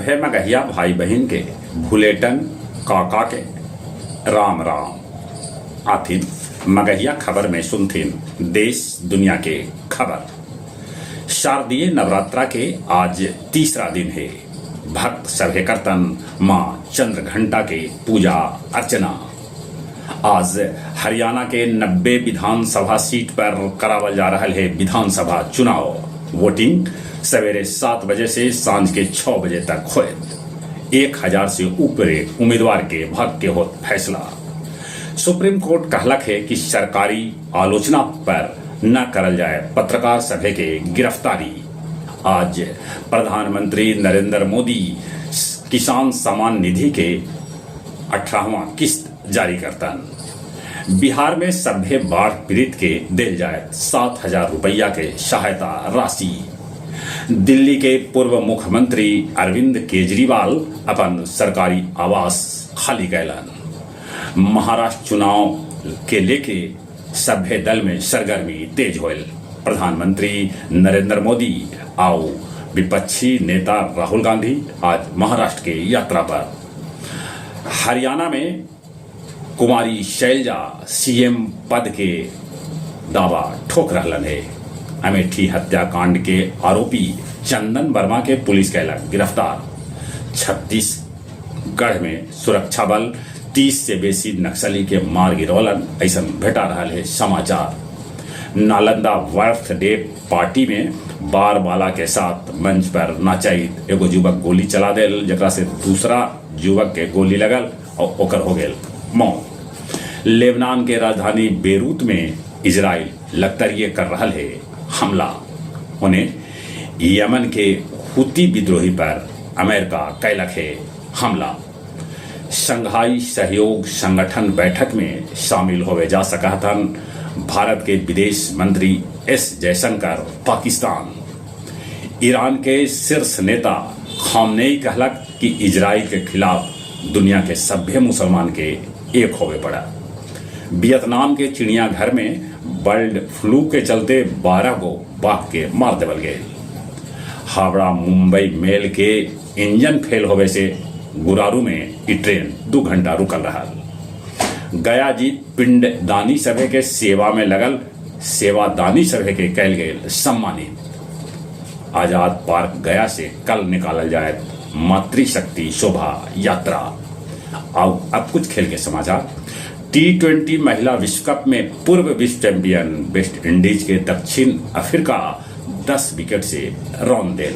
सभे मगहिया भाई बहिन के भुलेटन काका के राम राम। आथिन मगहिया खबर में सुनथिन देश दुनिया के खबर। शारदीय नवरात्रा के आज तीसरा दिन हे। भक्त सभे करतन माँ चंद्रघंटा के पूजा अर्चना। आज हरियाणा के 90 विधानसभा सीट पर करावल जा रहल हे विधानसभा चुनाव। वोटिंग सवेरे 7 बजे से सांझ के 6 बजे तक होयत। 1000 से ऊपरे उम्मीदवार के भाग्य के होत फैसला। सुप्रीम कोर्ट कहलक है कि सरकारी आलोचना पर न करल जाए पत्रकार सभे के गिरफ्तारी। आज प्रधानमंत्री नरेंद्र मोदी किसान सम्मान निधि के 18वां किस्त जारी करतन। बिहार में सभे बाढ़ पीड़ित के देल जाए 7000 रुपया के सहायता राशि। दिल्ली के पूर्व मुख्यमंत्री अरविंद केजरीवाल अपन सरकारी आवास खाली कैलन। महाराष्ट्र चुनाव के लेके सभे दल में सरगर्मी तेज होयल। प्रधानमंत्री नरेंद्र मोदी आउ विपक्षी नेता राहुल गांधी आज महाराष्ट्र के यात्रा पर। हरियाणा में कुमारी शैलजा सीएम पद के दावा ठोक रहलन हे। अमेठी हत्याकांड के आरोपी चंदन वर्मा के पुलिस कैलक गिरफ्तार। छत्तीसगढ़ में सुरक्षा बल 30 से बेसी नक्सली के मार गिरौलन, ऐसा भेटा रहा है समाचार। नालंदा बर्थडे पार्टी में बार वाला के साथ मंच पर नाचाइत एगो युवक गोली चला देल, जकरा से दूसरा युवक के गोली लगल और ओकर हो गेल मौत। लेबनान के राजधानी बेरूत में इजराइल लगतरिये कर रहल है हमला। उन्हें यमन के हुती विद्रोही पर अमेरिका कैलक है हमला। शंघाई सहयोग संगठन बैठक में शामिल होवे जा सकहतन भारत के विदेश मंत्री एस जयशंकर पाकिस्तान। ईरान के शीर्ष नेता खामनेई कहलक कि इजराइल के खिलाफ दुनिया के सभ्य मुसलमान के एक होवे पड़ा। वियतनाम के चिड़ियाघर में बर्ड फ्लू के चलते 12 गो बाघ के मार देवल गए। हावड़ा मुंबई मेल के इंजन फेल होवे से गुरारू में ई ट्रेन 2 घंटा रुकल रहा। गया जी पिंडदानी सभे के सेवा में लगल सेवादानी सभे के कैल गए सम्मानित। आजाद पार्क गया से कल निकालल जाए मातृशक्ति शोभा यात्रा। आओ अब कुछ खेल के समाचार। टी20 महिला विश्व कप में पूर्व विश्व चैंपियन वेस्ट इंडीज के दक्षिण अफ्रीका 10 विकेट से रौंद देल।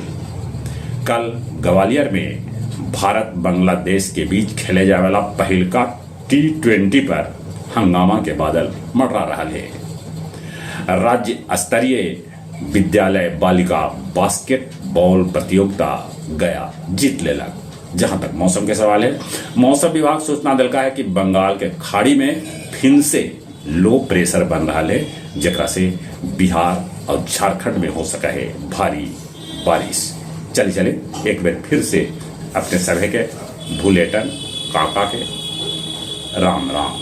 कल ग्वालियर में भारत बांग्लादेश के बीच खेले जाए वाला पहिलका टी20 पर हंगामा के बादल मंडरा रहा है। राज्य स्तरीय विद्यालय बालिका बास्केटबॉल प्रतियोगिता गया जीत लेलक। जहां तक मौसम के सवाल है, मौसम विभाग सूचना दिलका है कि बंगाल के खाड़ी में फिर से लो प्रेशर बन रहा है, जकरा से बिहार और झारखंड में हो सका है भारी बारिश। चले चले एक बार फिर से अपने सभे के भूलेटन काका के राम राम।